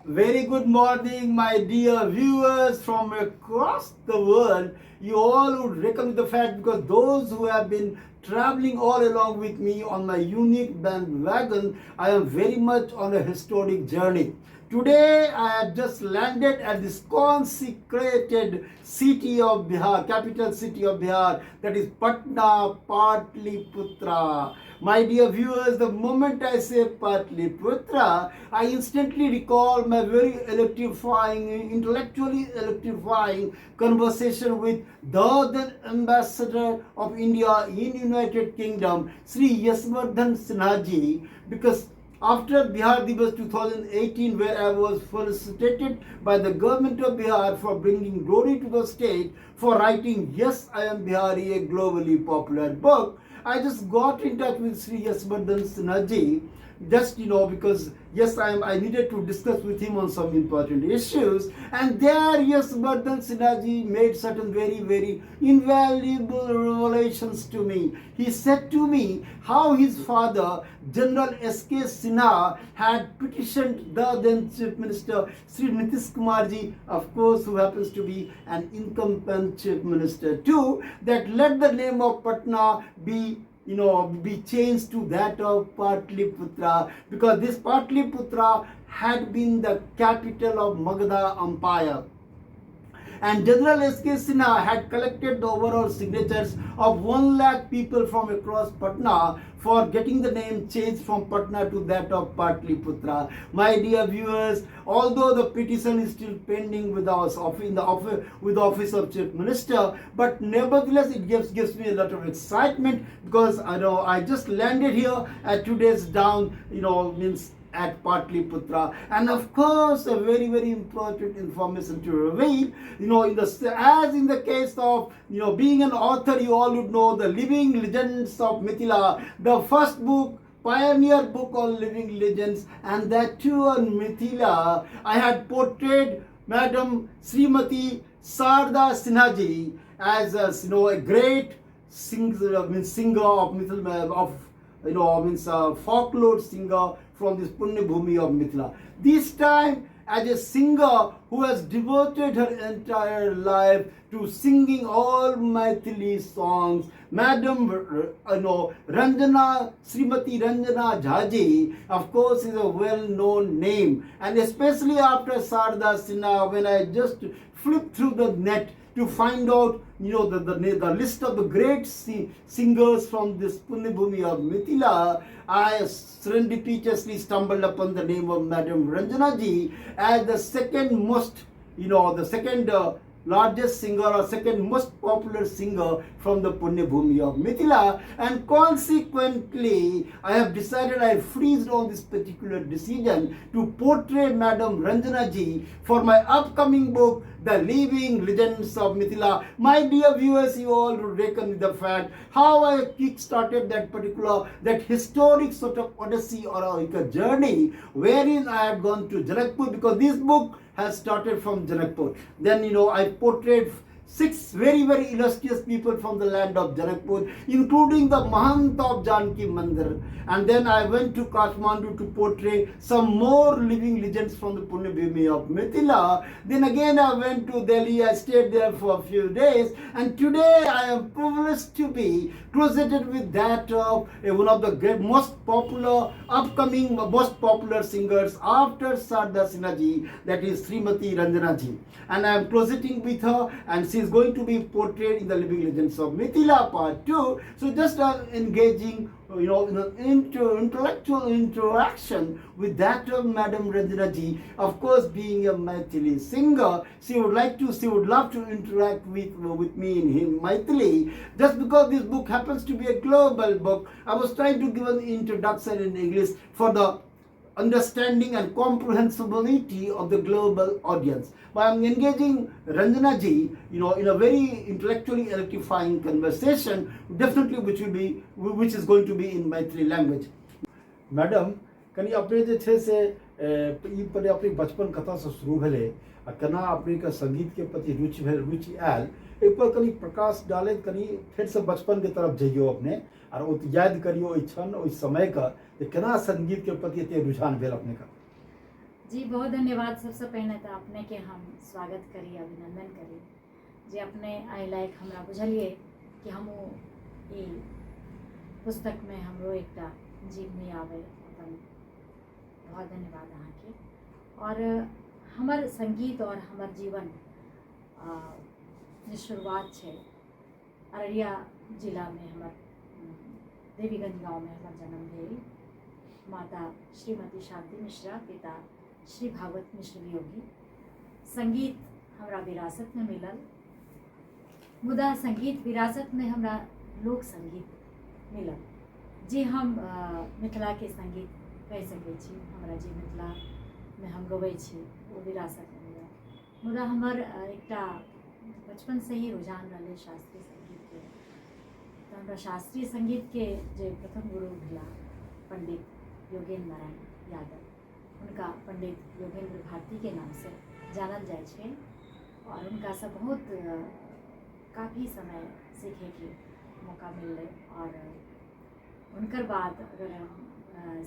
Very good morning, my dear viewers from across the world. You all would reckon with the fact because those who have been traveling all along with me on my unique bandwagon, I am very much on a historic journey. Today, I have just landed at this consecrated city of Bihar, capital city of Bihar, that is Patna, Patliputra. My dear viewers, the moment I say Patliputra, I instantly recall my very electrifying, intellectually electrifying conversation with the then ambassador of India in United Kingdom, Sri Yashvardhan Sinha ji, because after Bihar Divas 2018, where I was felicitated by the government of Bihar for bringing glory to the state, for writing Yes, I Am Bihari, a globally popular book, I just got in touch with Sri Yashvardhan Sinha ji, just because yes, I needed to discuss with him on some important issues, and there Yashvardhan Sinha ji made certain very, very invaluable revelations to me. He said to me how his father, General S.K. Sinha, had petitioned the then Chief Minister Sri Nitish Kumar ji, of course, who happens to be an incumbent Chief Minister too, that let the name of Patna be be changed to that of Patliputra, because this Patliputra had been the capital of Magadha Empire. And General S.K. Sinha had collected the overall signatures of 1 lakh people from across Patna for getting the name changed from Patna to that of Patliputra. My dear viewers, although the petition is still pending with us in the office, with the office of Chief Minister, but nevertheless it gives me a lot of excitement, because I know I just landed here at 2 days down, means at Patliputra. And of course, a very, very important information to reveal, as in the case of, being an author, you all would know the Living Legends of Mithila, the first book, pioneer book on living legends, and that too on Mithila. I had portrayed Madam Srimati Sarda Sinha ji as a great singer of Mithila, of means a folklore singer from this Punya Bhumi of Mithila. This time, as a singer who has devoted her entire life to singing all Maithili songs, Madam Ranjana, Srimati Ranjana Jhaji, of course, is a well-known name. And especially after Sarda Sinha, when I just flipped through the net to find out, the list of the great singers from this Punya Bhumi of Mithila, I serendipitously stumbled upon the name of Madam Ranjana ji as the second most, the second largest singer or second most popular singer from the Punya Bhumi of Mithila. And consequently, I have decided, I freezed on this particular decision to portray Madam Ranjana ji for my upcoming book, The Living Legends of Mithila. My dear viewers, you all would reckon with the fact how I kick-started that particular, that historic sort of odyssey or a journey wherein I had gone to Janakpur, because this book has started from Janakpur. Then, I portrayed 6 very, very illustrious people from the land of Janakpur, including the Mahant of Janaki Mandir. And then I went to Kathmandu to portray some more living legends from the Punya Bhumi of Mithila. Then again I went to Delhi, I stayed there for a few days, and today I am privileged to be closeted with that of one of the great, most popular, upcoming, most popular singers after Sarda Sinha ji, that is Srimati Ranjana ji. And I am closeting with her, and she is going to be portrayed in the Living Legends of Mithila Part 2. So just engaging, in an intellectual interaction with that of Madam Ranjana ji. Of course, being a Maithili singer, she would like to, she would love to interact with me in him Maithili. Just because this book happens to be a global book, I was trying to give an introduction in English for the understanding and comprehensibility of the global audience. But I'm engaging Ranjana ji, in a very intellectually electrifying conversation, definitely which is going to be in Maithili language. Madam, कनि अपने जे छै से, ई पहिले अपने बचपन कतऽसँ शुरू भेलै आ केना अपनेके संगीतके प्रति रुचि भेल, रुचि आयल, एहि पर कनि प्रकाश डालैत कनि फेरसँ बचपनके तरफ जइयौ अपने आर ओ याद करियौ ओहि क्षण, ओहि समयके, जे केना संगीतके प्रति एते रुझान भेल अपनेके। जी, बहुत धन्यवाद। सबसँ पहिने तऽ अपनेके हम स्वागत करी, अभिनंदन करी जे अपने आइ लायक हमरा बुझलियै कि हमहूँ ई पुस्तकमे हमरो एकटा जीवनी आबै अपन। बहुत धन्यवाद अहाँके। आओर हमर संगीत आओर हमर जीवन जे शुरुआत छै अररिया जिलामे, हमर देवीगंज गाँवमे हमर जन्म भेल। माता श्रीमती शांति मिश्रा, पिता श्री भागवत मिश्र वियोगी। संगीत हमरा विरासतमे मिलल, मुदा संगीत विरासतमे हमरा लोक संगीत मिलल, जे हम मिथिलाके संगीत कहि सकै छी। हमरा जे मिथिलामे हम गबै छी ओ विरासतमे मिलल। मुदा हमर एकटा बचपनसँ ही रुझान रहलै शास्त्रीय संगीतके, तऽ हमरा शास्त्रीय संगीतके जे प्रथम गुरु भेला पंडित योगेन्द्र नारायण यादव, हुनका पंडित योगेन्द्र भारतीके नामसँ जानल जाइ छै आओर हुनकासँ बहुत काफी समय सीखैके मौका मिललै। आओर हुनकर बाद अगर हम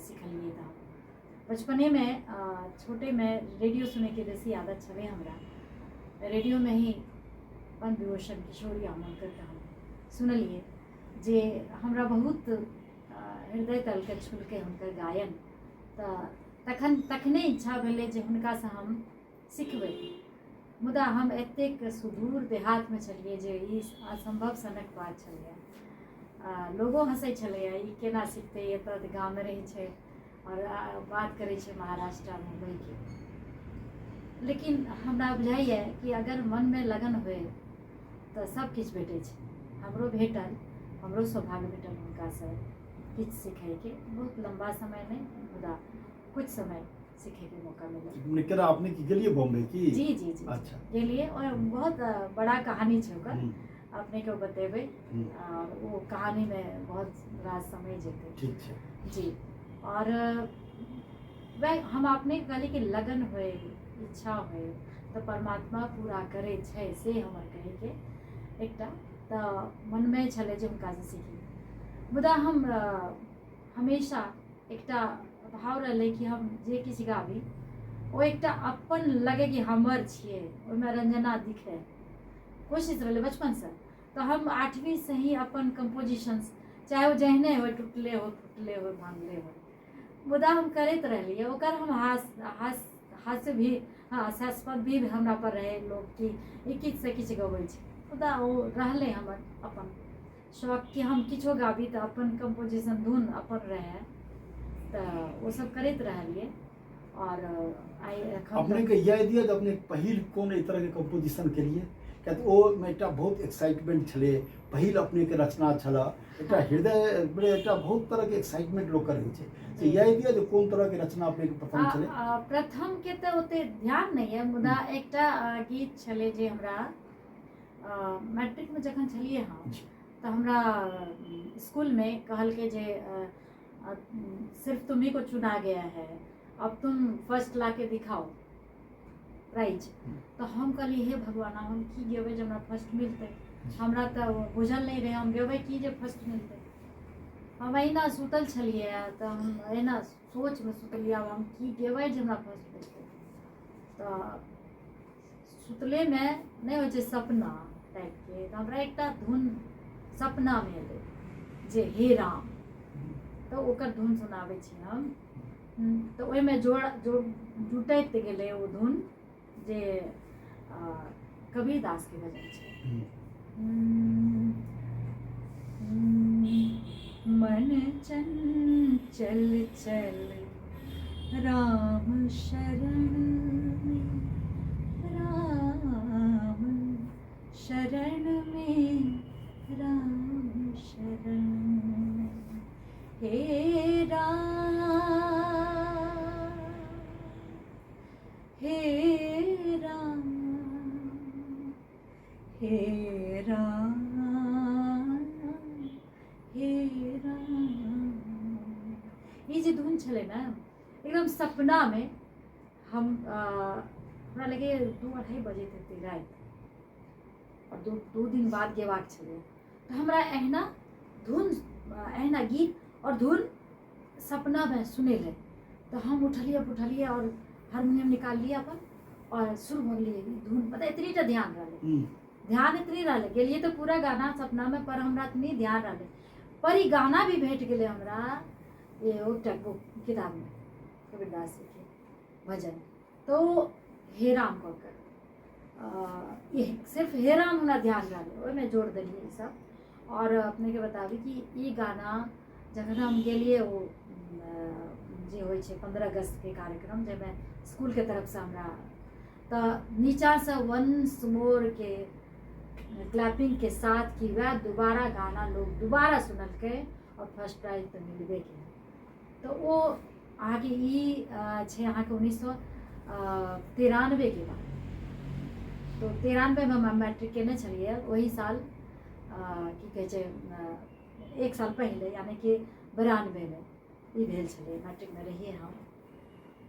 सिखलियै तऽ बचपनेमे छोटेमे रेडियो सुनैके बेसी आदत छलै हमरा। रेडियोमे ही पद्मविभूषण किशोरी आमोणकरके हम सुनलियै, जे हमरा बहुत हृदय तलके छुलकै हुनकर गायन। तऽ तखन तखने इच्छा भेलै जे हुनकासँ हम सिखबै। मुदा हम एतेक सुदूर देहातमे छलियै जे ई असम्भव सनक बात छलैए। लोगो हँसै छलैए, ई केना सिखतै, एतऽ तऽ गाममे रहै छै आओर बात करै छै महाराष्ट्र मुम्बईके। लेकिन हमरा बुझाइए कि अगर मनमे लगन होय तऽ सब किछु भेटै छै। हमरो भेटल, हमरो सौभाग्य भेटल हुनकासँ किछु सिखैके। बहुत लम्बा समय नहि, मुदा कुछ समय सीखैके मौका मिलल। केना अपने की गेलियै बॉम्बे की? जी जी जी। अच्छा। गेलियै और बहुत बड़ा कहानी छै ओकर, अपने के बतेबै और ओ कहानी में बहुत रास समय जेतै। ठीक छै जी। और वह हम अपने कहली कि लगन होए, इच्छा होए तऽ परमात्मा पूरा करै छै, से हमर कहैके एकटा तऽ मनमे छलै जे हुनकासँ सीखी। मुदा हम हमेशा एकटा भाव रहलै कि हम जे किछु गाबी ओ एकटा अपन लगे कि हमर छियै, ओहिमे रंजना दिखे, कोशिश रहलै बचपनसँ। तऽ हम 8वींसँ ही अपन कम्पोजिशंस, चाहे ओ जेहने होय, टुटले हो, फुटले हो, भांगले हो, मुदा हम करैत रहलियै। ओकर हम हास हास हास्य भी हास्यास्पद भी हमरा पर रहै लोक कि ई किछुसँ किछु गबै छै, मुदा ओ रहलै हमर अपन शौक कि हम किछो गाबी तऽ अपन कम्पोजिशन धुन अपन रहै, तऽ ओ सब करैत रहलियै। और आइ एखन अपने के याद यऽ जे अपने पहिल कोन एहि तरहके कम्पोजिशन केलियै? किया तऽ ओहिमे एकटा बहुत एक्साइटमेंट छलै, पहिल अपनेके रचना छलए, एकटा हृदय एकटा बहुत तरहके एक्साइटमेंट लोकके रहै छै। से याद यऽ जे कोन तरहके रचना अपनेके प्रथम छलै? प्रथम के तऽ ओते ध्यान नहि यऽ, मुदा एकटा गीत छलै जे हमरा मैट्रिकमे जखन छलियै हम तऽ हमरा स्कूलमे कहलकै जे सिर्फ तुम्ही को चुना गया है, अब तुम फर्स्ट ला के दिखाओ प्राइज। तऽ हम कहलियै हे भगवान, हम की गेबै जे हमरा फर्स्ट मिलतै? हमरा तऽ बुझल नहि रहै हम गेबै की जे फर्स्ट मिलतै। हम अहिना सुतल छलियै तऽ हम अहिना सोचमे सुतलियै, आब हम की गेबै जे हमरा फर्स्ट मिलतै? तऽ सुतलेमे नहि होइ छै सपना टाइपके, तऽ हमरा एकटा धुन सपनामे एलै जे हे राम, तऽ ओकर धुन सुनाबै छी हम। तऽ ओहिमे जोड़ जोड़ जुटैत गेलै ओ धुन जे कबीर दासके भजन छै। मन चंचल चल राम शरण में, राम शरण में, राम शरण में, हे राम, हे राम, हे राम, हे राम। ई जे धुन छलै ने एकदम सपनामे, हम हमरा लगे 2-2:30 बजैत हेतै राति, आओर दू दिन बाद गेबाक छलै, तऽ हमरा एहिना धुन, एहिना गीत आओर धुन सपनामे सुनेलै। तऽ हम उठलियै पुठलियै आओर हारमोनियम निकाल लियै अपन आओर शुरू भऽ गेलियै धुन, मतलब एतनी टा ध्यान रहलै। ध्यान एतनी रहलै, गेलियै तऽ पूरा गाना सपनामे, पर हमरा एतनी ध्यान रहलै। पर ई गाना भी भेट गेलै हमरा एगो एकटा बुक किताबमे, कबीरदास जीके भजन, तऽ ओ हे राम कऽ कऽ, सिर्फ हे राम हमरा ध्यान रहलै, ओहिमे जोड़ देलियै ई सब। आओर अपनेके बताबी कि ई गाना जखन हम गेलियै ओ जे होइ छै 15 अगस्तके कार्यक्रम, जाहिमे इसकुलके तरफसँ हमरा, तऽ नीचाँसँ वंस मोरके क्लैपिंगके साथ कि वएह दोबारा गाना लोग दोबारा सुनलकै आओर फर्स्ट प्राइज तऽ मिलबे केलै। तऽ ओ अहाँके ई छै अहाँके 1993के बात। तऽ 93मे हम मैट्रिक केने छलियै, ओही साल की कहै छै एक साल पहिले, यानी कि 92मे ई भेल छलै, मैट्रिकमे रहियै हम।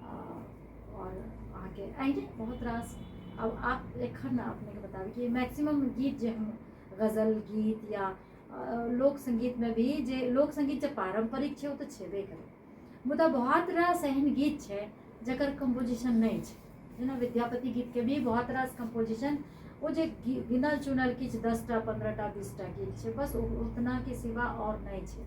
आओर अहाँके एहिने बहुत रास आब आप एखन अपनेके बताबी कि मैक्सिमम गीत जे हम गजल गीत या लोक सङ्गीतमे भी, जे लोक सङ्गीत जे पारम्परिक छै ओ तऽ छेबे करै, मुदा बहुत रास एहन गीत छै जकर कम्पोजिशन नहि छै। जेना विद्यापति गीतके भी बहुत रास कम्पोजिशन ओ जे गिनल चुनल किछु 10टा 15टा 20टा गीत छै, बस उतनाके सिवा आओर नहि छै।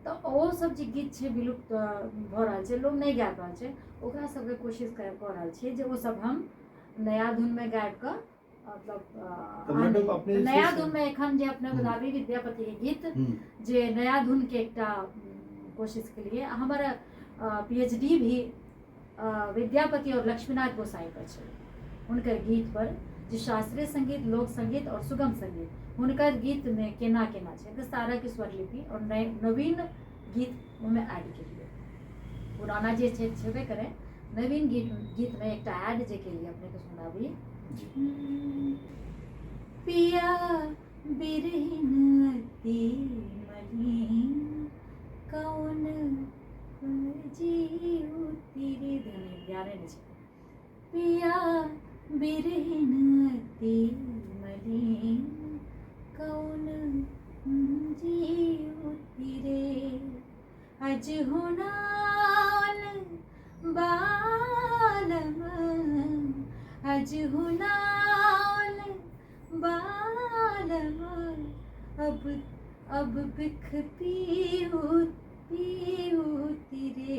तऽ ओ सब जे गीत छै विलुप्त भऽ रहल छै, लोक नहि गाबि रहल छै, ओकरा सबके कोशिश कऽ रहल छियै जे ओ सब हम नया धुनमे गाबि कऽ मतलब तऽ मैडम अपने जे छै नया धुनमे एखन जे अपने बताबी विद्यापतिके गीत जे नया धुनके एकटा कोशिश केलियै। हमर PhD भी विद्यापति और लक्ष्मीनाथ गोसाई पर छै, हुनकर गीत पर, जे शास्त्रीय संगीत, लोक संगीत और सुगम संगीत हुनकर गीत में केना केना छै, तऽ सारा के स्वरलिपि और नवीन गीत ओहिमे ऐड केलियै। पुराना जे छै छेबे करै, नवीन गीत में एकटा ऐड जे केलियै अपनेके सुनाबी। पिया बिरहिन अति मलिन कौन जीव तेरे, ध्यान नहि छै। पिया बिरहिन अति मलिन कौन जीव तेरे, अज हुनाल बालम, अज हुनाल बालम, अब बिख पीऊ पीऊ तिरे,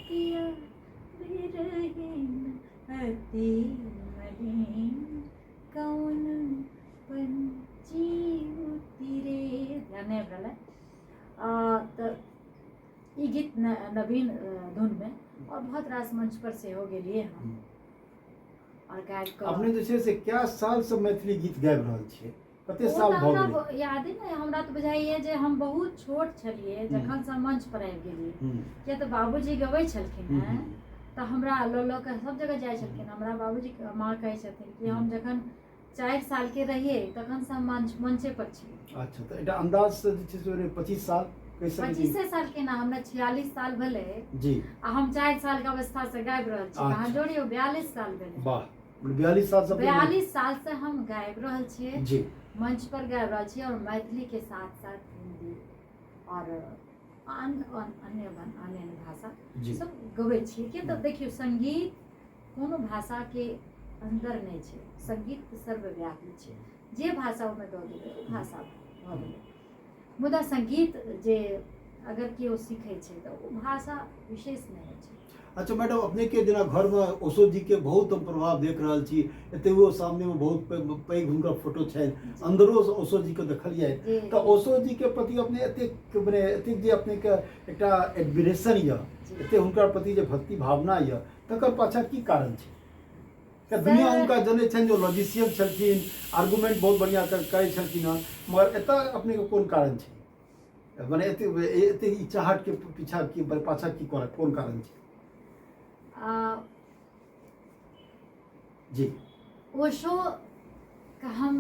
पिया बिरहिन अति मलिन कौन पंची उतरे। ध्यान नहि आबि रहल है। तऽ ई गीत नवीन धुनमे और बहुत रास मंच पर सेहो गेलियै हम और गाबि कऽ। अपने जे छै से कए सालसँ मैथिली गीत गाबि रहल छियै, कते ओ साल तऽ भऽ हमरा गेलै? यादे नहि, हमरा तऽ बुझाइए जे हम बहुत छोट छलियै जखन से हम मंच पर आबि गेलियै, किया तऽ बाबूजी गबै छलखिन हेँ तऽ हमरा लऽ लऽ कऽ सब जगह जाइ छलखिन। हमरा बाबूजी माँ कहै छथिन कि हम जखन 4 साल के रहियै तखन से हम मंचे पर छियै। अच्छा, तऽ एकटा अंदाज से जे छै से 25 साल कहि सकै छी? 25 साल के ना, हमरा 46 साल भेलै आ हम 4 साल के अवस्था से गाबि रहल छी। अहाँ जोड़ियौ 42 साल भेलै। वाह, 42 साल से 42 साल से हम गाबि रहल छियै मंच पर गाबि रहल छियै और मैथिली के साथ साथ हिंदी और आन अन्य अन्य भाषा सब गबै छियै। किया तऽ देखियौ संगीत कोनो भाषा के अंदर नहि छै, संगीत सर्वव्यापी छै, जे भाषा ओहिमे दऽ देबै ओ भाषा भऽ गेलै। मुदा संगीत जे अगर केओ सीखै छै तऽ ओ भाषा विशेष नहि होइ छै। अच्छा मैडम, अपने के जेना घरमे ओशो जी के बहुत हम प्रभाव देख रहल छी, एते वो सामने में बहुत पैघ हुनकर फोटो छनि, अंदरो से ओशो जी के देखलियै, तऽ ओशो जी के प्रति अपने एतेक मने एतेक जे अपने के एकटा एडमिरेशन यऽ, एते हुनकर प्रति जे भक्ति भावना यऽ, तकर पाछा की कारण छै? तऽ दुनिया हुनका जनै छनि जे लॉजिशियन छलखिन, आर्गुमेंट बहुत बढ़िआँ करै छलखिन हँ, मगर एतऽ अपनेके कोन कारण छै, मने एते एते ई चाहत के पीछा की पाछा की कर कोन कारण छै? जी ओशो का हम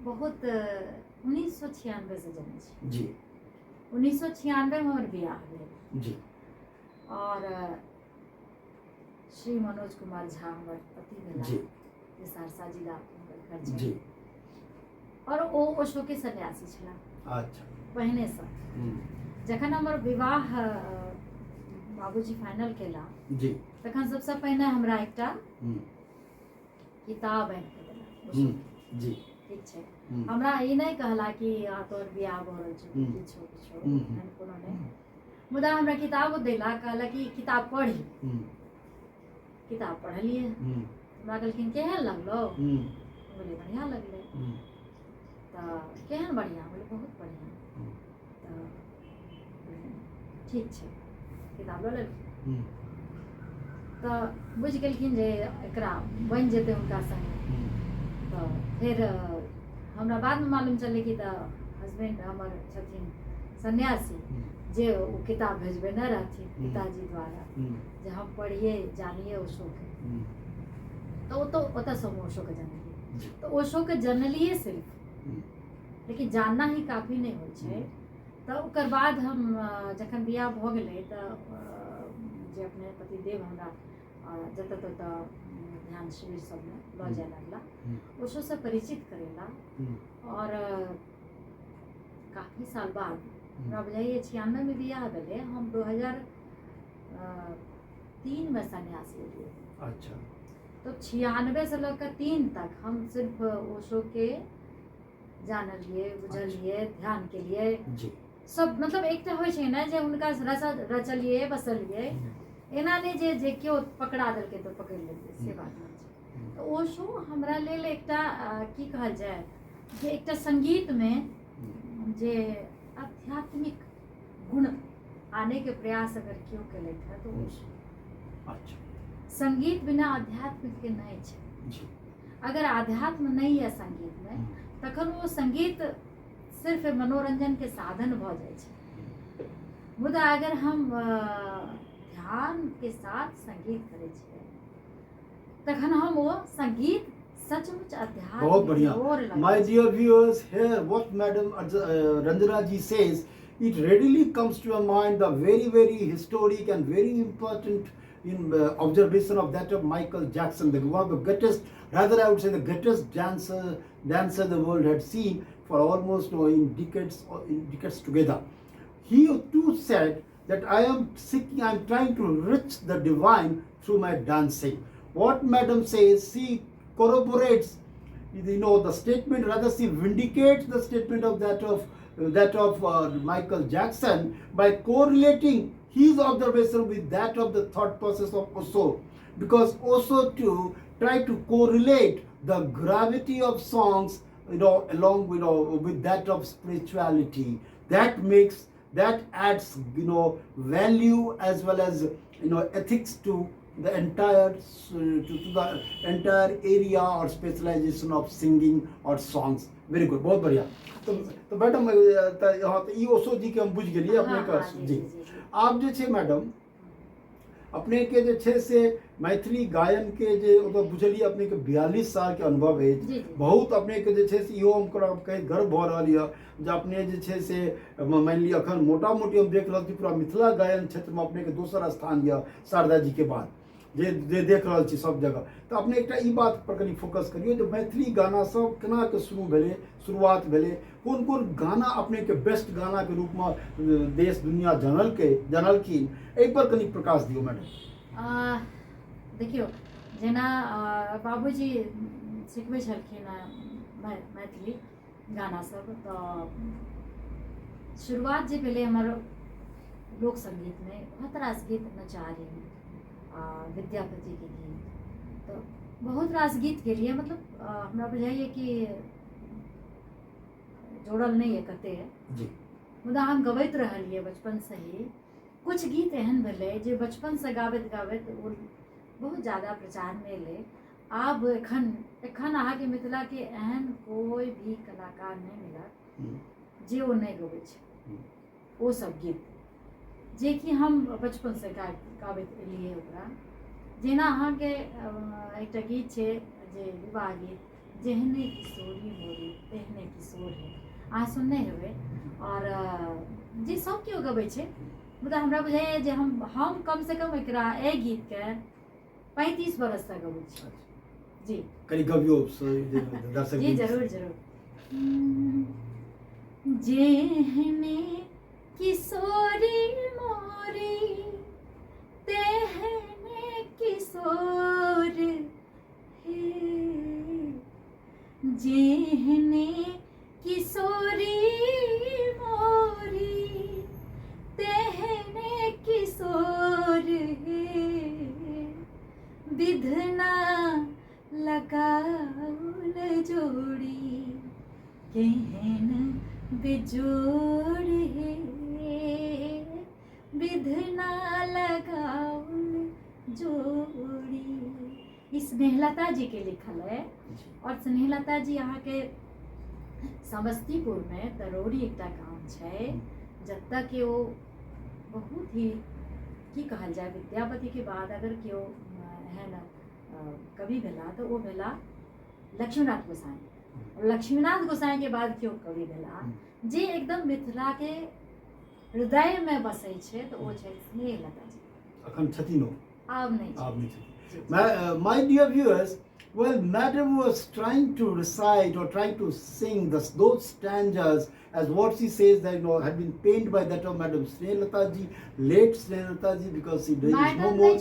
बहुत 1996 से जनै छी। 1996 में हमर बियाह भेल। और श्री मनोज कुमार झा हमर पति भेला, जे सहरसा जिला हुनकर घर छै। और ओ ओशो के सन्यासी छलाह। पहिने से। जखन हमर विवाह बाबूजी फाइनल केला, जी। तखन सबसँ पहिने हमरा एकटा हम्म, किताब आनि कऽ देलक ओशो। जी। ठीक छै। हम्म, हमरा ई नहि कहला कि आ तोहर बियाह भऽ रहल छौ, किछो किछो एहन कोनो नहि, मुदा हमरा किताब देला, कहला कि किताब पढ़ी। किताब पढ़लियै। हमरा कहलखिन केहन लगलो? बोले बढ़िआँ लगलै। तऽ केहन बढ़िआँ? बोले बहुत बढ़िआँ। तऽ ठीक छै, किताब लऽ लेलखिन। तऽ बुझि गेलखिन जे एकरा बनि जेतै हुनका संगे। तऽ फेर हमरा बादमे मालूम चललै कि तऽ हसबैंड हमर छथिन सन्यासी, जे ओ किताब भेजबेने रहथिन पिताजी द्वारा जे हम पढ़िए जानिए ओशोके। तऽ ओतऽ ओतऽसँ हम ओशोके जानलियै। तऽ ओशोके जनलियै सिर्फ, लेकिन जानना ही काफी नहि होइ छै। तऽ ओकर बाद हम जखन बियाह भऽ गेलै तऽ जे अपने पतिदेव हमरा जतऽ ततऽ ध्यान शिविर सबमे लऽ जाय लगला, ओशोसँ परिचित करेला। और काफी साल बाद, हमरा बुझाइए 96मे बियाह भेलै, हम 2003मे सन्यास लेलियै। अच्छा। तो 96 से लऽ कऽ 3 तक हम सिर्फ ओशोके जानलियै, बुझलियै, ध्यान केलियै। जी। सब मतलब एकटा होइ छै ने जे हुनका रचलियै बसलियै, एना नहि जे जे केओ पकड़ा देलकै तऽ पकड़ि लेलियै, से बात नहि छै। तऽ ओशो हमरा लेल एकटा की कहल जाय जे एकटा संगीतमे जे आध्यात्मिक गुण आने के प्रयास अगर केओ केलथि है तऽ ओशो। अच्छा। संगीत बिना आध्यात्म के नहि छै। जी। अगर आध्यात्म नहि यऽ संगीतमे तखन ओ संगीत सिर्फ मनोरंजन के साधन भऽ जाइ छै। मुदा अगर हम ध्यान के साथ संगीत करै छियै तखन हम ओ संगीत सचमुच अध्यात्म बहुत बढ़िया। ओर लगै My छै। dear viewers, here what Madam Ranjana ji says, it readily comes to your mind the very, very historic and very important in observation of that of Michael Jackson, the one of the greatest, rather I would say the greatest dancer the world had seen for almost in decades, in decades together. He too said that I am seeking, I am trying to reach the divine through my dancing. What Madam says, she corroborates, the statement, rather she vindicates the statement of that of Michael Jackson by correlating his observation with that of the thought process of Osho, because Osho too tried to correlate the gravity of songs, along with that of spirituality. That makes, that adds, value as well as ethics to the entire to the entire area or specialization of singing or songs. Very good, बहुत बढ़िया। तऽ madam, तऽ हँ, तऽ ई ओशो जी के हम बुझि गेलियै अपने हाँ, के। हाँ, जी, जी। जी, जी, जी। आब जे छै मैडम, अपने के जे छै से मैथिली गायन के जे ओतऽ बुझलियै अपने के 42 साल के अनुभव अछि। जी, जी। बहुत अपने के जे छै से इहो हम कहैत गर्व भऽ रहल यऽ जे अपने जे छै से मानि लिअ अखन मोटा मोटी हम देख रहल छी पूरा मिथिला गायन क्षेत्रमे अपने के दोसर स्थान यऽ शारदा जी के बाद, जे जे देख रहल छी सब जगह। तऽ अपने एकटा ई बात पर कनि फोकस करियौ जे मैथिली गाना सब केना के शुरू भेलै, शुरुआत भेलै, कोन कोन गाना अपने के बेस्ट गाना के रूपमे देश दुनिया जानलकै, जानलखिन, एहि पर कनि प्रकाश दियौ मैडम। देखियौ, जेना बाबूजी सिखबै छलखिन मैथिली गाना सब, तऽ शुरुआत जे भेलै हमर लोक संगीतमे बहुत रास गीत, नचारी, विद्यापतिके गीत, तऽ बहुत रास गीत गेलियै। मतलब हमरा बुझाइए कि जोड़ल नहि यऽ कते, जी। मुदा हम गबैत रहलियै बचपनसँ ही। कुछ गीत एहन भेलै जे बचपनसँ गाबैत गाबैत ओ बहुत ज्यादा प्रचारमे एलै। आब एखन एखन अहाँके मिथिलाके एहन कोइ भी कलाकार नहि मिलत जे ओ नहि गबै छै ओ सब गीत जे कि हम बचपनसँ गाबैत एलियै ओकरा। जेना अहाँके एकटा गीत छै जे विवाह गीत, जेहने किशोरी मोरी तेहने किशोर हे, अहाँ सुनने हेबै और जे सब केओ गबै छै। मुदा हमरा बुझाइए जे हम कमसँ कम एकरा एहि गीतके 35 बरससँ गबै छी। जी। कनि गबियौ दर्शक। जी, जरूर जरूर। जेहने किशोरी मोरी तेहने किशोर हे, जेहने किशोरी मोरी तेहने किशोर हे, विधना लगाउल जोड़ी केहन बेजोड़ हे, विधना लगाउल जोड़ी। ई स्नेहलता जी के लिखल है। और स्नेहलता जी अहाँके समस्तीपुर में तरोड़ी एकटा गाम छै, जतऽ के ओ बहुत ही की कहल जाय, विद्यापति के बाद अगर केओ एहन कवि भेला तऽ ओ भेला लक्ष्मीनाथ गोसाई। और लक्ष्मीनाथ गोसाई के बाद केओ कवि भेला जे एकदम मिथिला के हृदय में बसै छै तऽ ओ छै स्नेहलता जी। अखन छथिन ओ? आब नहि। आब नहि छथिन। My dear viewers, well, madam was trying to recite or trying to sing those stanzas as what she says that had been penned by that of Madam Snehlata ji, late Snehlata ji, because she is no more.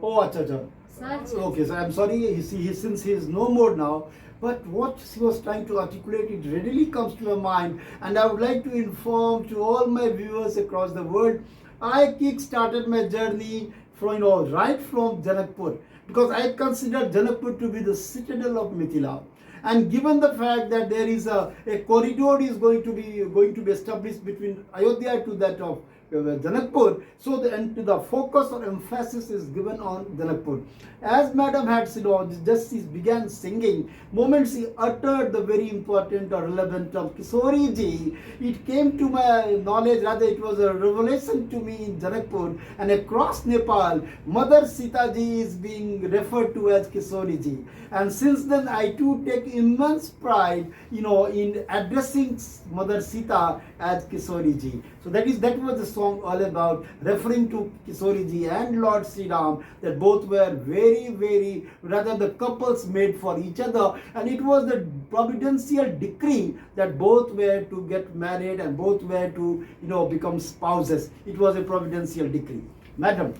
Oh, acha, acha. Okay, so I'm sorry, since he is no more now, but what she was trying to articulate, it readily comes to my mind, and I would like to inform to all my viewers across the world, I kick-started my journey from, right from Janakpur, because I consider Janakpur to be the citadel of Mithila. And given the fact that there is a corridor is going to be established between Ayodhya to that of Janakpur, so the focus or emphasis is given on Janakpur. As Madam had said, just she began singing, moment she uttered the very important or relevant term Kishori ji, it came to my knowledge, rather it was a revelation to me in Janakpur and across Nepal, Mother Sita ji is being referred to as Kishori ji. And since then I too take immense pride, in addressing Mother Sita as Kishori ji. So that was the song all about, referring to Kishori ji and Lord Sri Ram, that both were very, very, rather the couples made for each other, and it was the providential decree that both were to get married and both were to, become spouses. It was a providential decree. Madam,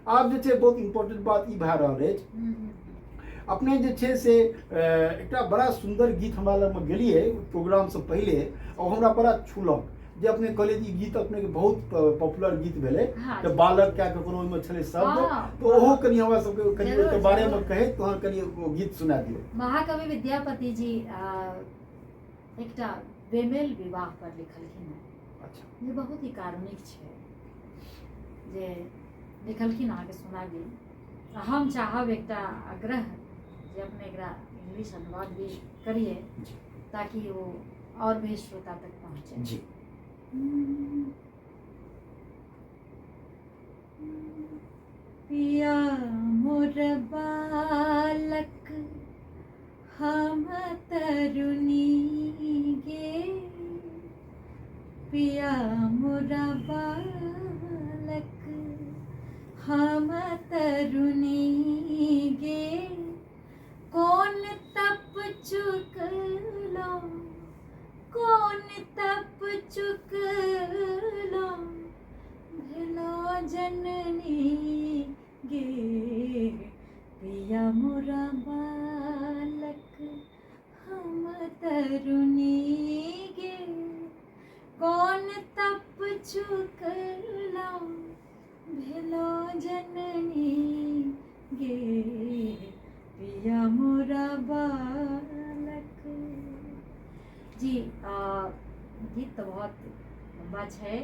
आप जे छै बहुत important बात ई भए रहल अछि, अपने जे छै से एकटा बड़ा सुन्दर गीत हमरा लगमे गेलियै प्रोग्रामसँ पहिले, और हमरा बड़ा छूलक जे अपने कहलियै ई गीत अपने के बहुत पॉपुलर गीत भेलै, तऽ बालक कए कऽ कोनो ओहिमे छलै शब्द, तऽ ओहो कनि हमरा सबके कनि ओहिके बारेमे कहैत तहन कनि ओ गीत सुना दियौ। महाकवि विद्यापति जी एकटा बेमेल विवाह पर लिखलखिन हँ। अच्छा। जे बहुत ही कारुणिक छै, जे लिखलखिन, अहाँके सुना दी। हम चाहब एकटा आग्रह जे अपने एकरा इंग्लिश अनुवाद भी करिए ताकि वो और भी श्रोता तक पहुँचे। जी। पिया मोर बालक हम तरुणी गे, पिया मोर बालक हम तरुणी गे, कौन तप चुकलो, कौन तप चुकलो भेलो जननी गे, पिया मोरा बालक हम तरुणी गे, कौन तप चुकलो भेलो जननी गे, पिया मोरा बालक। जी, गीत तो बहुत लम्बा छै,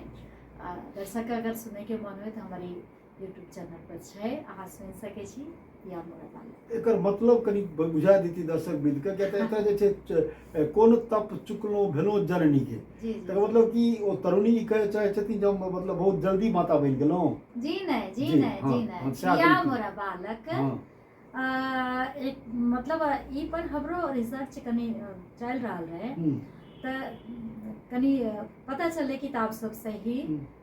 दर्शक अगर सुनैके मन हुए तऽ हमारी यूट्यूब चैनल पर छै, अहाँ सुनि सकै छी पिया मोरा बालक। एकर मतलब कनि बुझा देती दर्शक वृंद के, किया तऽ एतऽ जे छै कोन तप चुकलहुँ भेलहुँ जननी के, तकर मतलब कि ओ तरुणी ई कहै चाहै छथिन जे हम मतलब बहुत जल्दी माता बनि गेलहुँ। जी नहि, जी नहि, जी नहि, पिया मोरा बालक एक मतलब ई पर हमरो रिसर्च कनि चलि रहल रहै, तऽ कनि पता चललै किताब सब सही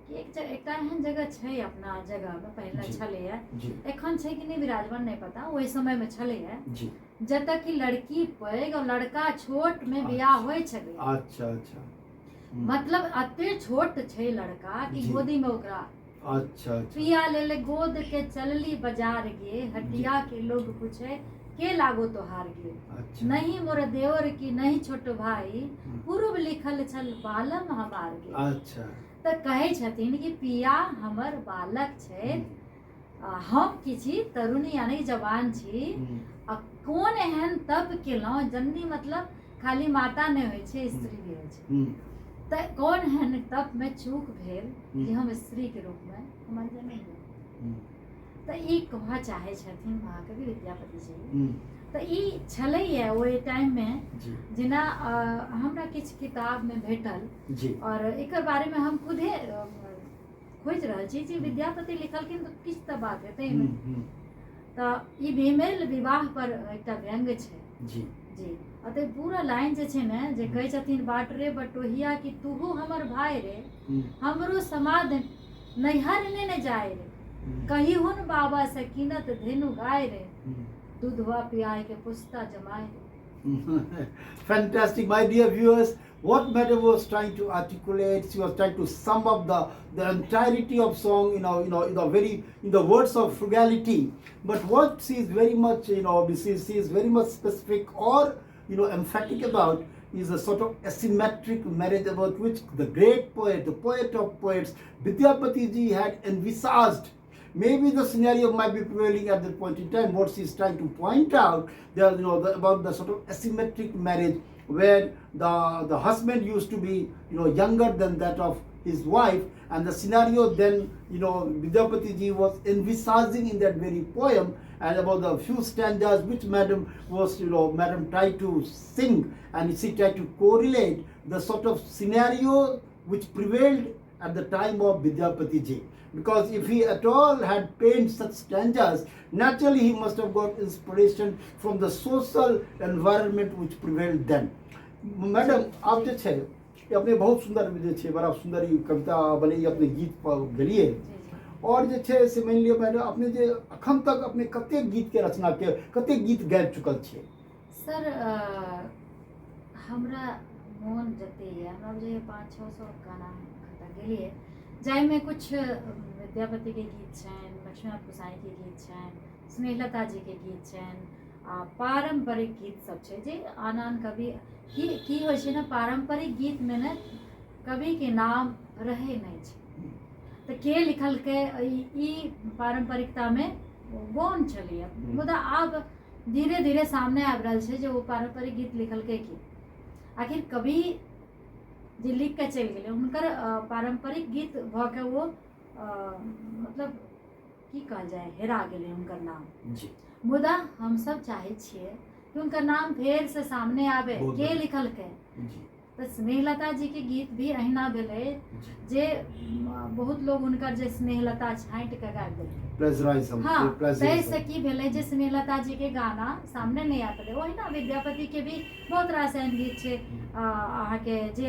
कि एकटा एहन जगह छै अपना जगहमे पहिले छलैए, एखन छै कि नहि विराजमान नहि पता, ओहि समयमे छलैए जतऽ कि लड़की पैघ और लड़का छोट मे बियाह होइ छलै। अच्छा अच्छा। मतलब एते छोट छै लड़का कि गोदी में ओकरा अच्छा अच्छा। पिया लेल गोद के चलली बाजार गे, हटिया के लोग पूछे के लागो तोहार गे। अच्छा। नहीं मोर देवर की नहीं छोट भाई, पूर्व लिखल छल बालम हमार गे। अच्छा। तऽ कहै छथिन कि पिया हमर बालक छथि, हम की छी तरुणी यानी जवान छी, आ कोन एहन तप केलहुँ, जननी मतलब खाली माता नहि होइ छै, स्त्री भी होइ छै, तऽ कोन एहन तप में चूक भेल कि हम स्त्री के रूप में हमर जन्म भेल। तऽ ई कहऽ चाहै छथिन महाकवि विद्यापति जी। तऽ ई छलैया ओहि टाइम में, जेना हमरा किछु किताब में भेटल और एकर बारे में हम खुदे खोजि रहल छी जे विद्यापति लिखलखिन तऽ किछु तऽ बात हेतै एहिमे। तऽ ई बेमेल विवाह पर एकटा व्यंग्य छै। जी। जी, अतः पूरा लाइन जे छै ने, जे कहै छथिन बाट रे बटोहिया कि तूहू हमर भाय रे, हमरो समाध नैहर ने ने जाय रे, कही हुन बाबा से कीनत धेनु गाय रे, दूधवा पियाए के पुस्ता जमाए रे। Fantastic, my dear viewers. What madam was trying to articulate, she was trying to sum up the entirety of song, in a very, in the words of frugality. But what she is very much, you know, she is very much specific or, you know, emphatic about is a sort of asymmetric marriage about which the great poet, the poet of poets, Vidyapati ji had envisaged. Maybe the scenario might be prevailing at that point in time. What she is trying to point out there, you know, about the sort of asymmetric marriage where the husband used to be, you know, younger than that of his wife, and the scenario then, you know, Vidyapati ji was envisaging in that very poem, and about the few stanzas which madam was, you know, madam tried to sing, and she tried to correlate the sort of scenario which prevailed at the time of Vidyapati ji. Because if he at all had painted such stanzas, naturally he must have got inspiration from the social environment which prevailed then. Madam, आप जे छै अपने बहुत सुंदर जे छै, बड़ा सुंदर ई कविता बने, ई अपने गीत पर गेलिए। और जे छै से मानि लिअ मैडम, अपने जे अखन तक अपने कतेक गीत के रचना के, कतेक गीत गाबि चुकल छियै? सर, हमरा मोन जते यऽ, हमरा बुझाइए 500-600 गाना हम अखन तक गेलियै, जाहिमे कुछ विद्यापति के गीत छनि, लक्ष्मीनाथ गोसाई के गीत छनि, स्नेहलता जी के गीत छनि, आ पारम्परिक गीत सब छै जे आन आन कवि की होइ छै ने, पारम्परिक गीत में ने कवि के नाम रहै नहि छै, तऽ के लिखलकै ई पारम्परिकता में गौण छलैया। मुदा आब धीरे धीरे सामने आबि रहल छै जे ओ पारम्परिक गीत लिखलकै की, आखिर कवि जे लिख के चलि गेलै हुनकर पारम्परिक गीत भऽ के ओ मतलब की कहल जाय, हेरा गेलै हुनकर नाम। मुदा हमसब चाहै छियै कि हुनकर नाम फेर से सामने आबे, के लिखलकै। तऽ स्नेहलता जी के गीत भी अहिना भेलै जे बहुत लोग हुनकर जे स्नेहलता छाँटि के गाबि देलकै। हाँ, ताहिसँ की भेलै जे स्नेहलता जी के गाना सामने नहि आबि पेलै। ओहिना विद्यापति के भी बहुत रास एहन गीत छै अहाँके जे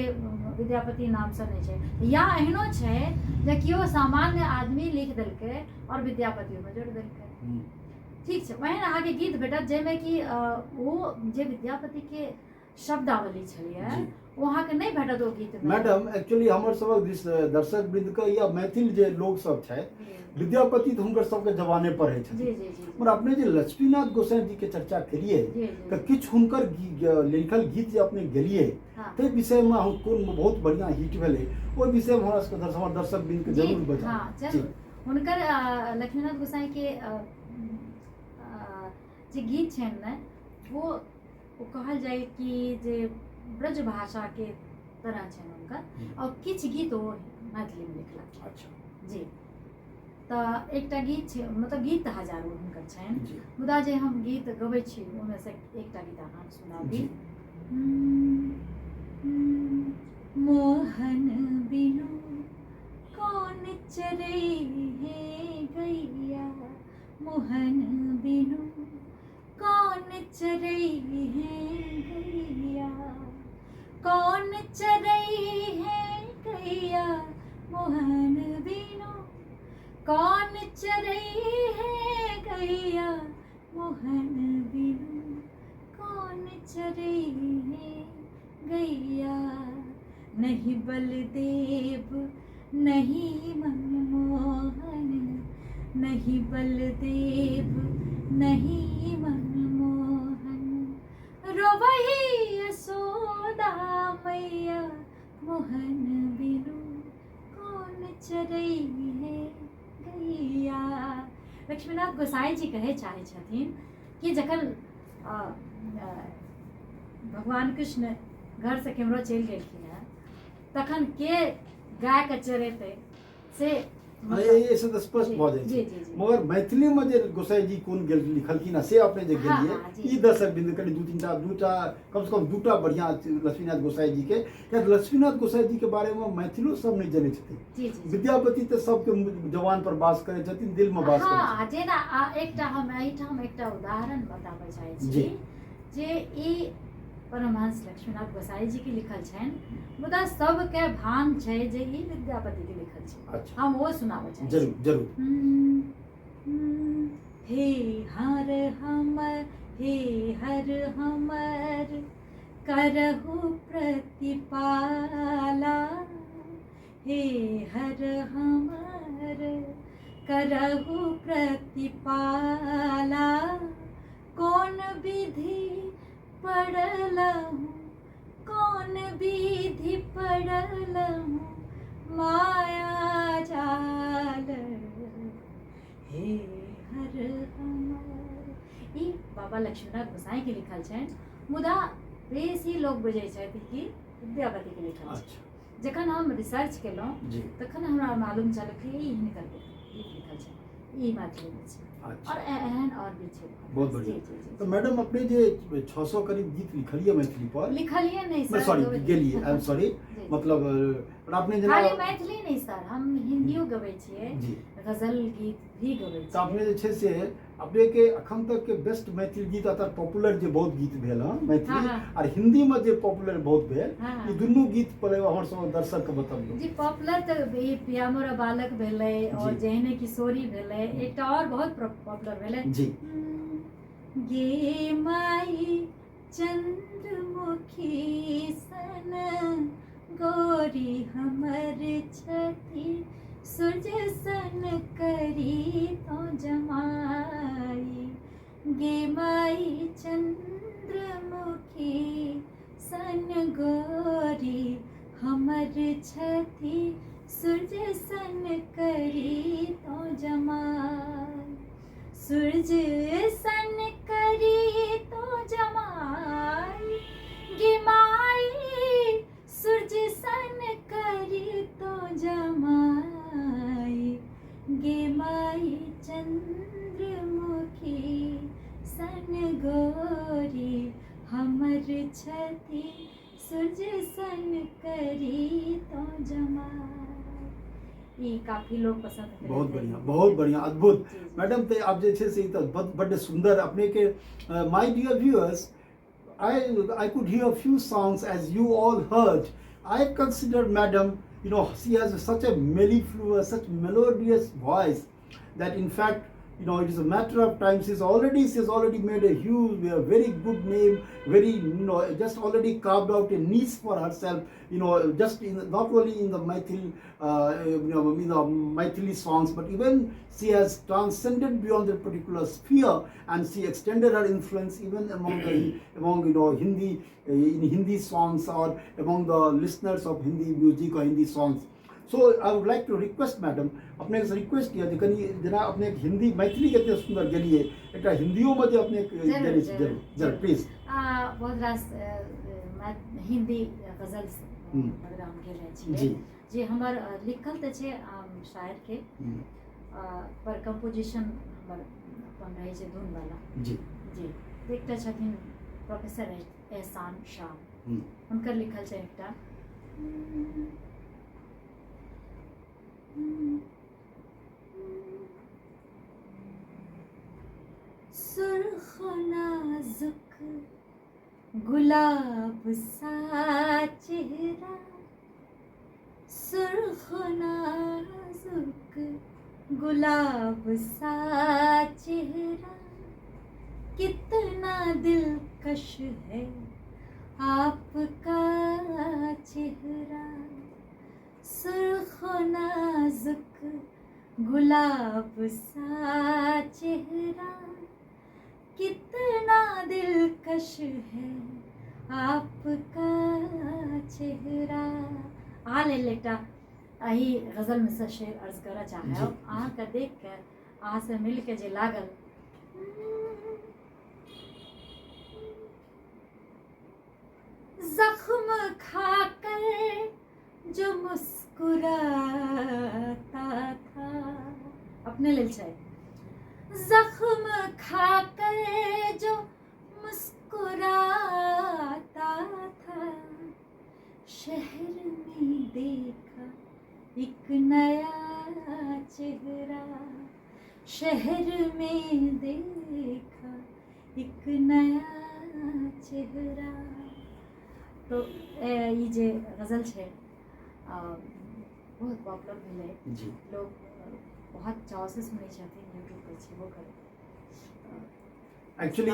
विद्यापति नामसँ नहि छै, या एहनो छै जे केओ सामान्य आदमी लिख देलकै और विद्यापति ओहिमे जोड़ि देलकै। ठीक छै, ओहन अहाँके गीत भेटत जाहिमे कि ओ जे विद्यापति के शब्दावली छलैया ओ अहाँके नहि भेटत ओ गीत। मैडम, एक्चुअली हमर सबक दर्शक वृंद के या मैथिल जे लोग सब छथि, विद्यापति तऽ हुनकर सबके जवाने पर रहै छथिन, मगर अपने जे लक्ष्मीनाथ गोसाई जी के चर्चा केलिए तऽ किछु हुनकर लिखल गीत जे अपने गेलिए ताहि विषयमे हम कोन बहुत बढ़िआँ हिट भेलै ओहि विषयमे हमरा सबके हमर दर्शक वृंद के जरूर बताउ। हुनकर लक्ष्मीनाथ गोसाई के जे गीत छनि ने, वो कहल जाय कि जे ब्रज भाषा के तरह छनि हुनकर, और किछु गीत ओ मैथिलीमे लिखलक। अच्छा। जी, तऽ एकटा गीत छै, मतलब गीत तऽ हजारो हुनकर छनि, मुदा जे हम गीत गबै छी ओहिमे से एकटा गीत अहाँ सुनाबी। मोहन बिनु कौन चरै है गैया, मोहन बिनु कौन चरै है गैया, कौन चरै है गैया, मोहन बिनु कौन चरै है गैया, मोहन बिनु कौन चरै है गैया। नहीं बलदेव नहीं मनमोहन, नहीं बलदेव नहीं मनमोहन। रोवही यशोदा मैया मोहन बिनु कौन चरई है गैया। लक्ष्मीनाथ गोसाई जी कहै चाहै छथिन कि जखन भगवान कृष्ण घरसँ केम्हरो चलि गेलखिन हेँ तखन के गायके चरेतै से एहिसँ तऽ स्पष्ट भऽ जाइ छै। मगर मैथिलीमे जे गोसाई जी कोन गेल लिखलखिन आ से अपने जे गेलियै, ई दर्शक बिन्दु कनि दू तीनटा दूटा कमसँ कम दूटा बढ़िआँ लक्ष्मीनाथ गोसाई जीके, कियाकि लक्ष्मीनाथ गोसाई जीके बारेमे मैथिलो सब नहि जनै छथिन। विद्यापति तऽ सबके जवान पर वास करै छथिन, दिलमे वास करै छथिन। जेना एकटा हम एहिठाम एकटा उदाहरण बताबऽ चाहै छी जे ई परमहंस लक्ष्मीनाथ गोसाई जी के लिखल छनि, मुदा सबके भान छै जे ई विद्यापति के लिखल छै। अच्छा। हम ओ सुनाबऽ चाहै छी। जरूर जरूर। हे हर हमर, हे हर हमर करहु प्रतिपाला, हे हर हमर करहु प्रतिपाला। कोन विधि पड़लहुँ, कोन विधि पड़लहुँ माया जाल, हे हर हमर। ई बाबा लक्ष्मीनाथ गोसाई के लिखल छनि, मुदा बेसी लोक बुझै छथि कि विद्यापति के लिखल छै। जखन हम रिसर्च केलहुँ तखन हमरा मालूम चलल कि ई हिनकर गीत लिखल छै, ई मैथिलीमे छै। और एहन और भी छै। बहुत बढ़िया। तऽ मैडम अपने जे 600 करीब गीत लिखलियै मैथिली पर, लिखलियै नहि सर, सॉरी गेलियै, I am sorry, मतलब अपने जेना खाली मैथिली नहि सर, हम हिंदियो गबै छियै, गजल गीत भी गबै छियै। तऽ अपने जे छै से अपने के अखन तक के बेस्ट मैथिली गीत अर्थात पॉपुलर जे बहुत गीत भेल हँ मैथिली और हिंदी में जे पॉपुलर बहुत भेल, ई दुनू गीत पर हमर सब दर्शक के बतबियौ। जी पॉपुलर तऽ ई पिया मोरा बालक भेलै और जेहने किशोरी भेलै, एकटा और बहुत पॉपुलर भेलै। जी। गे माई चंद्रमुखी सन गोरी हमर छथि, सूरज सन करी तो जमाई, गे माई चंद्रमुखी सन गोरी हमर छथि, सूरज सन करी तो जमाई, सूरज सन करी तो जमाई, गे माई सूरज सन करी तो जमाई, गे माई चंद्रमुखी सन गोरी हमर छथि, सूरज सन करी तो जमाई। ई काफी लोग पसंद करैत। बहुत बढ़िया, बहुत बढ़िया, अद्भुत मैडम। तऽ आब जे छै से ई तऽ बड्ड सुन्दर अपने के। My dear viewers, I could hear a few songs as you all heard. I consider madam, you know, she has such a mellifluous, such melodious voice that in fact, you know, it is a matter of time. She's already made a huge, a very good name, very, you know, just already carved out a niche for herself, you know, just in, not only in the Maithil, you know, in the Maithili songs, but even she has transcended beyond that particular sphere, and she extended her influence even among the, among, you know, Hindi, in Hindi songs or among the listeners of Hindi music or Hindi songs. So I would like to request madam, अपने से request किया जे कनि जेना अपने हिंदी मैथिली कते सुंदर गेलिए, एकटा हिंदियो में जे अपने गेलिए, जरूर जरूर प्लीज। बहुत रास हिंदी गजल वगैरह हम गेले छियै जे हमर लिखल तऽ छै शायर के, पर कंपोजिशन हमर अपन रहै छै धुन वाला। जी जी। एकटा छथिन प्रोफेसर एहसान शाह, हुनकर लिखल छै एकटा। सुर्ख नाजुक गुलाब सा चेहरा, सुर्ख नाजुक गुलाब सा चेहरा, कितना दिलकश है आपका चेहरा, सुर्ख नाजुक गुलाब सा चेहरा, कितना दिलकश है आपका चेहरा। अहाँ लेल एकटा एहि गजलमे सँ शेर अर्ज करऽ चाहब। अहाँके देख कऽ, अहाँसँ मिल के जे लागल, जख्म खाकर जो मुस्कुराता था, अपने लेल छै, जख्म खाकर जो मुस्कुराता था, शहर में देखा एक नया चेहरा, शहर में देखा एक नया चेहरा। तो ई जे गजल छै बहुत पॉपुलर भेलै। लोग बहुत चाव से सुनै छथिन, यूट्यूब पर छेबो करै। एक्चुअली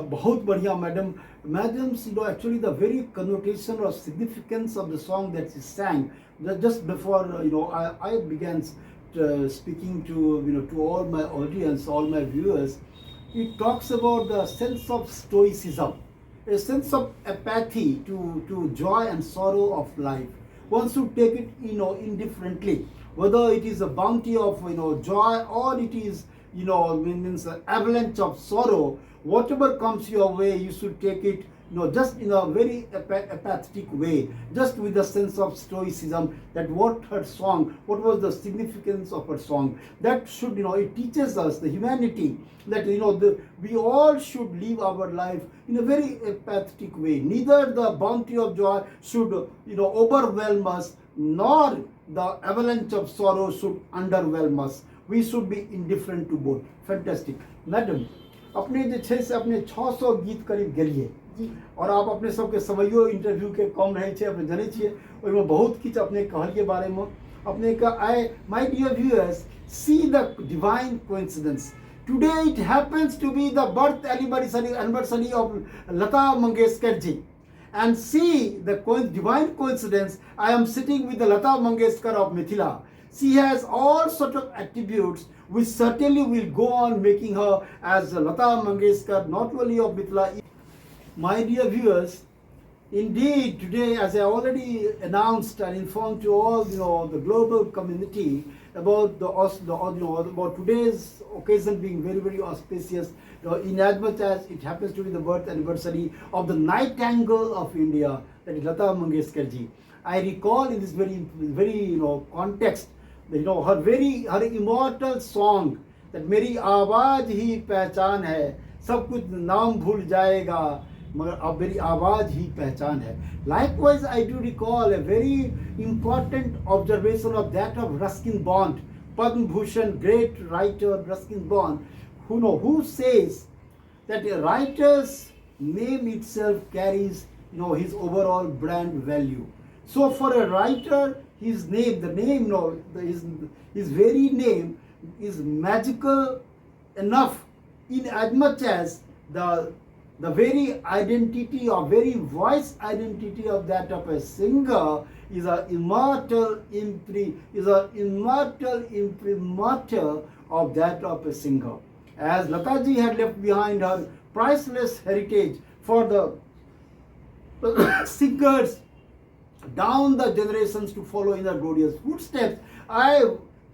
बहुत बढ़िया madam. Madam, you know, actually the very connotation or significance of the song that she sang just before, you know, I began speaking to, you know, to all my audience, all my viewers, it talks about the sense of stoicism, a sense of apathy to joy and sorrow of life. One should take it, you know, indifferently, whether it is a bounty of, you know, joy or it is, you know, means an avalanche of sorrow. Whatever comes your way, you should take it, you know, just in a very apathetic way, just with a sense of stoicism, that what her song, what was the significance of her song, that should, you know, it teaches us the humanity, that, you know, we all should live our life in a very apathetic way. Neither the bounty of joy should, you know, overwhelm us, nor the avalanche of sorrow should underwhelm us. We should be indifferent to both. Fantastic. Madam, अपने जे छै से अपने 600 गीत करीब गेलिए और आप अपने सबके समयो इंटरव्यू के कम रहै छै, अपने जनै छियै, ओहिमे बहुत किछु अपने कहलिए बारेमे। अपने के I, my dear viewers, see the divine coincidence. Today it happens to be the birth anniversary of Lata Mangeshkar ji. And see the divine coincidence, I am sitting with the Lata Mangeshkar of Mithila. She has all sort of attributes which certainly will go on making her as Lata Mangeshkar, not only of Mithila. My dear viewers, indeed today, as I already announced and informed to all, you know, the global community about the you know, about today's occasion being very, very auspicious, you know, inasmuch as it happens to be the birth anniversary of the Nightingale of India, that is Lata Mangeshkar ji. I recall in this very, very, you know, context, you know, her very, her immortal song that मेरी आवाज ही पहचान है, सब कुछ नाम भूल जाएगा मगर अब मेरी आवाज ही पहचान है। Likewise, I do recall a very important observation of that of Ruskin Bond, Padma Bhushan, great writer Ruskin Bond, who know, who says that a writer's name itself carries, you know, his overall brand value. So for a writer, his name, the name, no, the, his very name is magical enough in as much as the very identity or very voice identity of that of a singer is a immortal is a immortal imprimatur of that of a singer. As Lata ji had left behind her priceless heritage for the singers down the generations to follow in her glorious footsteps, I,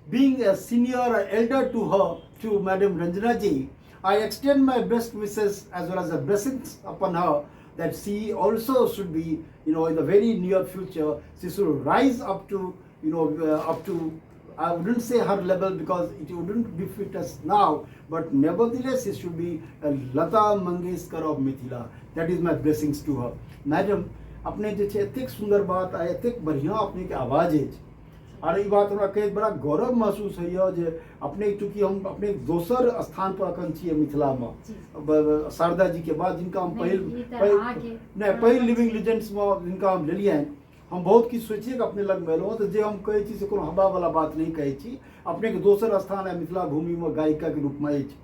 being a senior or elder to her, to Madam Ranjana ji, I extend my best wishes as well as the blessings upon her that she also should be, you know, in the very near future, she should rise up to, you know, up to, I wouldn't say her level because it wouldn't befit us now, but nevertheless, she should be a Lata Mangeshkar of Mithila. That is my blessings to her. Madam, अपने जे छै एतेक सुन्दर बात आ एतेक बढ़िआँ अपनेके आवाज अछि, आर ई बात हमरा कहैत बड़ा गौरव महसूस होइए जे अपने, चूँकि हम अपने दोसर स्थान पर अखन छियै मिथिलामे, शारदा जी के बाद, जिनका हम पहिल नहि पहिल लिविंग लीजेंड्समे जिनका हम लेलियनि, हम बहुत किछु सोचिए कऽ अपने लगमे एलहुँ, तऽ जे हम कहै छी से कोनो हवावला बात नहि कहै छी। अपनेके दोसर स्थान है मिथिला भूमिमे गायिकाके रूपमे अछि।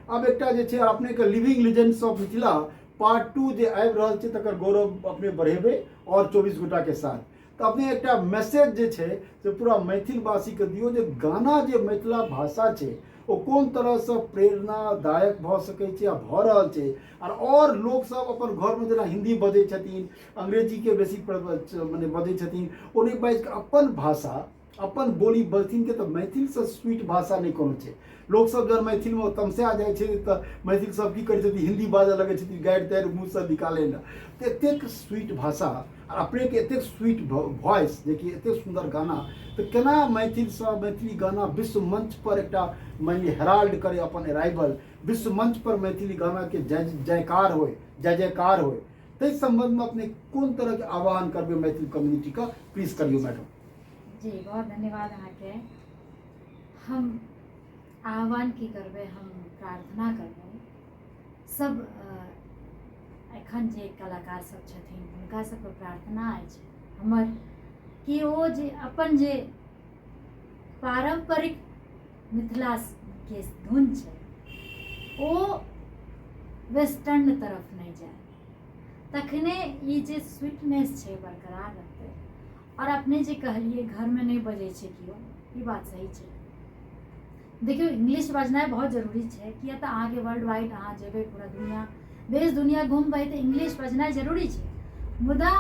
आब एकटा जे छै अपनेके living legends of Mithila part 2 जे आबि रहल छै तकर गौरव अपने बढ़ेबै और 24 गोटाके साथ। तऽ अपने एकटा मैसेज जे छै से पूरा मैथिलवासीके दियौ जे गाना जे मिथिला भाषा छै ओ कोन तरहसँ प्रेरणादायक भऽ सकै छै आ भऽ रहल छै। आओर लोकसभ अपन घरमे जेना हिन्दी बजै छथिन, अंग्रेजीके बेसी मने बजै छथिन, ओ नहि बाजि कऽ अपन भाषा अपन बोली बजथिन के तऽ मैथिलसँ स्वीट भाषा नहि कोनो छै। लोकसभ जहन मैथिलमे तमसा जाइ छै तऽ मैथिल सब की करै छथिन, हिन्दी बाजऽ लगै छथिन गारि तारि मुँहसँ निकालै लए। तऽ एतेक स्वीट भाषा आ अपनेके एतेक स्वीट वॉइस, जेकि एतेक सुन्दर गाना, तऽ केना मैथिलसँ मैथिली गाना विश्व मंच पर एकटा मानि लिअ हेराल्ड करै अपन अराइवल, विश्व मंच पर मैथिली गानाके जय जयकार होइ, जय जयकार होइ, ताहि सम्बन्धमे अपने कोन तरहके आह्वान करबै मैथिल कम्युनिटीके? प्लीज करियौ मैडम। जी, बहुत धन्यवाद अहाँके। हम आह्वान की करबै, हम प्रार्थना करबै सब एखन जे कलाकार सब छथिन हुनका सबके प्रार्थना अछि हमर कि ओ जे अपन जे पारम्परिक मिथिलाके धुन छै ओ वेस्टर्न तरफ नहि जाय, तखने ई जे स्वीटनेस छै बरकरार रहतै। आओर अपने जे कहलियै घरमे नहि बजै छै केओ, ई बात सही छै। देखियौ, इंग्लिश बजनाइ बहुत जरूरी छै, किया तऽ अहाँके वर्ल्ड वाइड अहाँ जेबै, पूरा दुनिया देश दुनिया घुमबै तऽ इंग्लिश बजनाइ जरूरी छै, मुदा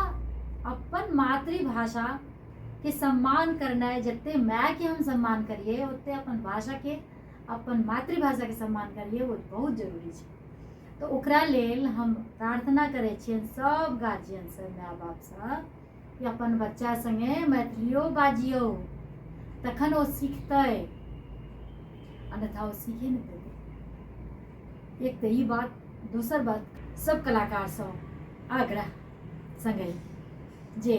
अपन मातृभाषाके सम्मान करनाइ, जते मायके हम सम्मान करियै ओते अपन भाषाके, अपन मातृभाषाके सम्मान करियै, ओ बहुत जरूरी छै। तऽ ओकरा लेल हम प्रार्थना करै छियनि सब गार्जियनसँ, माय बापसँ कि अपन बच्चा सङ्गे मैथिलियो बाजियौ, तखन ओ सीखतै, अन्यथा ओ सीखे नहि पेतै। एक तऽ ई बात। दोसर बात, सब कलाकारसँ आग्रह सङ्गहि जे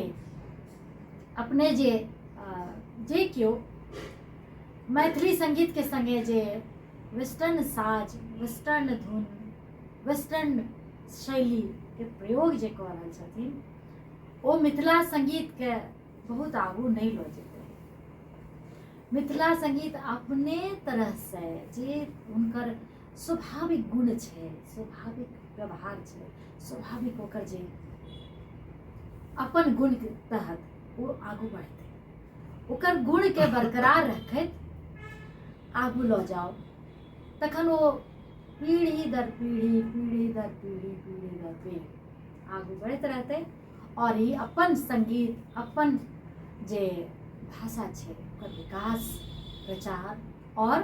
अपने जे जे केओ मैथिली सङ्गीतके सङ्गे जे वेस्टर्न साज, वेस्टर्न धुन, वेस्टर्न शैलीके प्रयोग जे कऽ रहल छथिन, ओ मिथिला सङ्गीतके बहुत आगू नहि लऽ जेतै। मिथिला सङ्गीत अपने तरहसँ जे हुनकर स्वाभाविक गुण छै, स्वाभाविक व्यवहार छै, स्वाभाविक ओकर जे अपन गुणके तहत ओ आगू बढ़तै, ओकर गुणके बरकरार रखैत आगू लऽ जाउ, तखन ओ पीढ़ी दर पीढ़ी, पीढ़ी दर पीढ़ी, पीढ़ी दर पीढ़ी आगू बढ़ैत रहतै आओर ई अपन सङ्गीत, अपन जे भाषा छै ओकर विकास, प्रचार आओर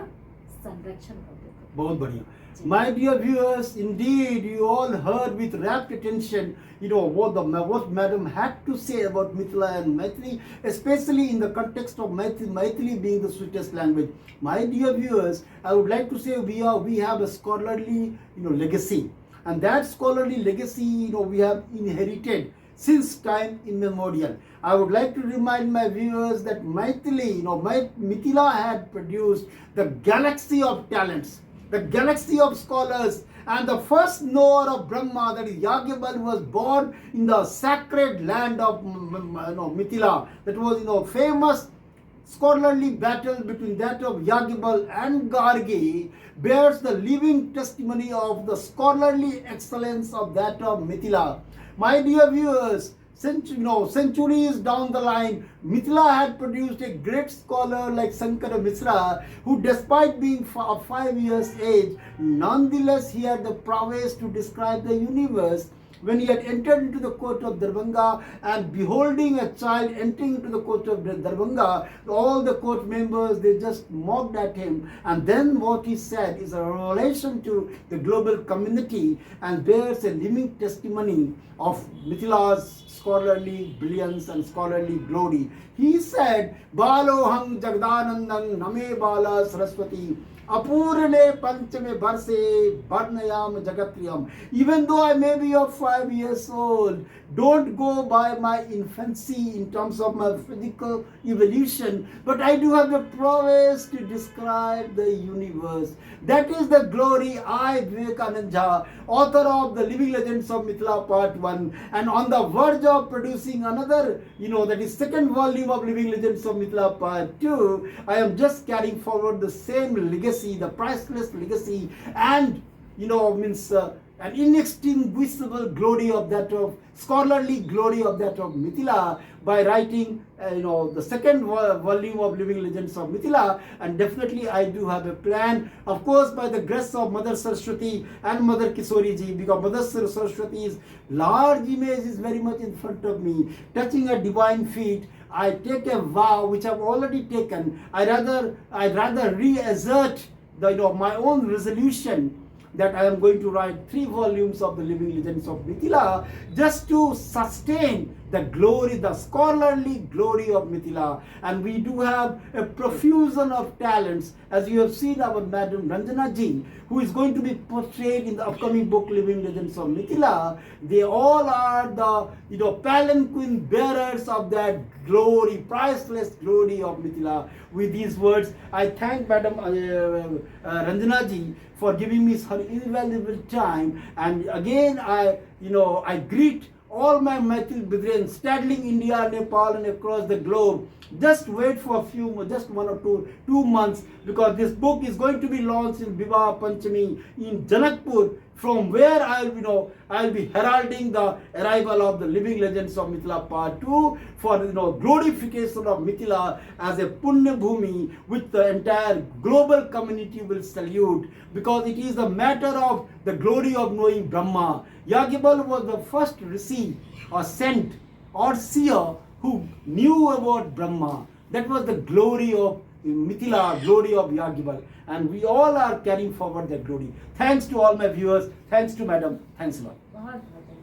संरक्षण करतै। बहुत बढ़िया। My dear viewers, indeed, you all heard with rapt attention, what Madam had to say about Mithila and Maithili, especially in the context of Maithili, Maithili being the sweetest language. My dear viewers, I would like to say we have a scholarly, legacy, and that scholarly legacy, we have inherited since time immemorial. I would like to remind my viewers that Maithili, you know, my, Mithila had produced the galaxy of talents, the galaxy of scholars, and the first knower of Brahma, that is Yajnavalkya, was born in the sacred land of Mithila. That was, famous scholarly battle between that of Yajnavalkya and Gargi bears the living testimony of the scholarly excellence of that of Mithila. My dear viewers, centuries down the line, Mithila had produced a great scholar like Sankara Misra, who despite being of 5 years age, nonetheless he had the prowess to describe the universe. When he had entered into the court of Darbhanga and beholding a child entering into the court of Darbhanga, all the court members, they just mocked at him. And then what he said is a revelation to the global community and bears a living testimony of Mithila's scholarly brilliance and scholarly glory. He said, Baloham Jagdanandang Name Bala Saraswati Apurne Panchame Varse Varnayam Jagatriyam. Even though I may be of 5 years old, don't go by my infancy in terms of my physical evolution, but I do have the prowess to describe the universe. That is the glory I, Vivekanand Jha, author of The Living Legends of Mithila Part 1, and on the verge of producing another, that is second volume of Living Legends of Mithila Part 2, I am just carrying forward the same legacy, the priceless legacy, and, means And inextinguishable glory of that of scholarly glory of that of Mithila by writing the second volume of Living Legends of Mithila. And definitely I do have a plan, of course, by the grace of Mother Saraswati and Mother Kisori ji, because Mother Saraswati's large image is very much in front of me, touching her divine feet. I take a vow which I've already taken. I rather reassert the you know my own resolution that I am going to write 3 volumes of the Living Legends of Mithila just to sustain the glory, the scholarly glory of Mithila. And we do have a profusion of talents, as you have seen our Madam Ranjana ji, who is going to be portrayed in the upcoming book Living Legends of Mithila. They all are the palanquin bearers of that glory, priceless glory of Mithila. With these words, I thank Madam Ranjana ji for giving me her invaluable time. And again, I you know I greet all my Maithil brethren straddling India, Nepal, and across the globe. Just wait for a few more, just 1 or 2 months, because this book is going to be launched in Vivah Panchami in Janakpur, from where I'll you know I'll be heralding the arrival of the Living Legends of Mithila Part 2 for glorification of Mithila as a Punya Bhumi, which the entire global community will salute, because it is a matter of the glory of knowing Brahma. Yajnavalkya was the first rishi or saint or seer who knew about Brahma. That was the glory of Mithila, glory of Yajnavalkya. And we all are carrying forward that glory. Thanks to all my viewers. Thanks to Madam. Thanks a lot. बहुत बहुत.